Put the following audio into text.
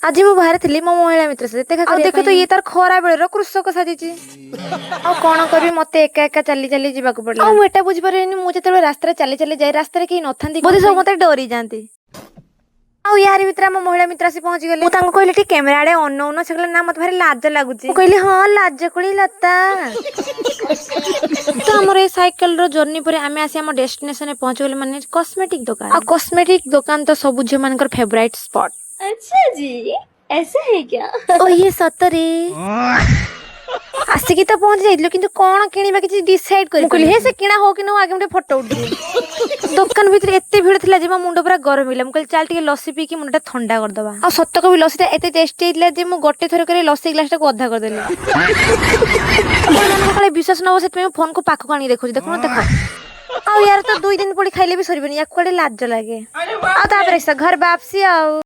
ଆଜି ମୁଁ ବାହାରିଥିଲି ମୋ ମହିଳା ମିତ୍ର ସହିତ ଦେଖା। ଆଉ ଦେଖ ତ, ଇଏ ତାର ଖରା ବେଳର କୃଷକ ସାଜିଛି। ଆଉ କଣ କରିବି, ମତେ ଏକା ଏକା ଚାଲି ଚାଲି ଯିବାକୁ ପଡିଲା। ଆଉ ମୁଁ ଏଟା ବୁଝିପାରିଲିନି, ମୁଁ ଯେତେବେଳେ ରାସ୍ତାରେ ଚାଲି ଚାଲି ଯାଏ, ରାସ୍ତାରେ କେହି ନଥାନ୍ତି, ବୋଧେ ସବୁ ମତେ ଡରି ଯାଆନ୍ତି। ଆଉ ୟାରି ଭିତରେ ଆମ ମହିଳା ମିତ୍ର ଆସି ପହଞ୍ଚିଗଲେ। ମୁଁ ତାଙ୍କୁ କହିଲି, ଟିକେ କ୍ୟାମେରା ଆଡେ ଅନଉନ। ସେ କହିଲେ, ନା, ମତେ ଭାରି ଲାଜ ଲାଗୁଛି। ମୁଁ କହିଲି, ହଁ, ଲାଜ କୋଳି ଲତା। ତ ଆମର ଏଇ ସାଇକେଲର ଜର୍ଣ୍ଣି ପରେ ଆମେ ଆସି ଆମ ଡେଷ୍ଟିନେସନରେ ପହଞ୍ଚିଗଲେ, ମାନେ କସ୍ମେଟିକ ଦୋକାନ। ଆଉ କସ୍ମେଟିକ ଦୋକାନ ତ ସବୁ ଝିଅ ମାନଙ୍କର ଫେଭରାଇଟ ସ୍ପଟ। अच्छा जी, ऐसा है क्या? ଓ ଇଏ ସତରେ ଆସିକି ତ ପହଞ୍ଚି ଯାଇଥିଲୁ, କିନ୍ତୁ କଣ କିଣିବା କିଛି ଡିସାଇଡ୍ କରି। ମୁଁ କହିଲି, ହେ, ସେ କିଣା ହଉ କି ନ ହଉ, ଆଗେ ମୁଁ ଟିକେ ଫଟୋ ଉଠେଇବି। ଦୋକାନ ଭିତରେ ଏତେ ଭିଡ ଥିଲା ଯେ ମୋ ମୁଣ୍ଡ ପୁରା ଗରମ ହେଇଗଲା। ମୁଁ କହିଲି, ଚାଲ ଟିକେ ଲସି ପିଇକି ମୁଣ୍ଡଟା ଥଣ୍ଡା କରିଦବା। ଆଉ ସତ କହିବି, ଲସିଟା ଏତେ ଟେଷ୍ଟି ହେଇଥିଲା ଯେ ମୁଁ ଗୋଟେ ଥର କରି ଲସି ଗ୍ଲାସଟାକୁ ଅଧା କରିଦେଲି। ଆପଣମାନଙ୍କ କାଳେ ବିଶ୍ୱାସ ନ ହବ, ସେଥିପାଇଁ ମୁଁ ଫୋନକୁ ପାଖକୁ ଆଣିକି ଦେଖୁଛି। ଦେଖୁନ, ଦେଖ। ଆଉ ୟାର ତ 2 ଦିନ ପଡି ଖାଇଲେ ବି ସରିବନି। ୟାକୁ କୁଆଡେ ଲାଜ ଲାଗେ। ଆଉ ତାପରେ ଘର ବାପସି ଆଉ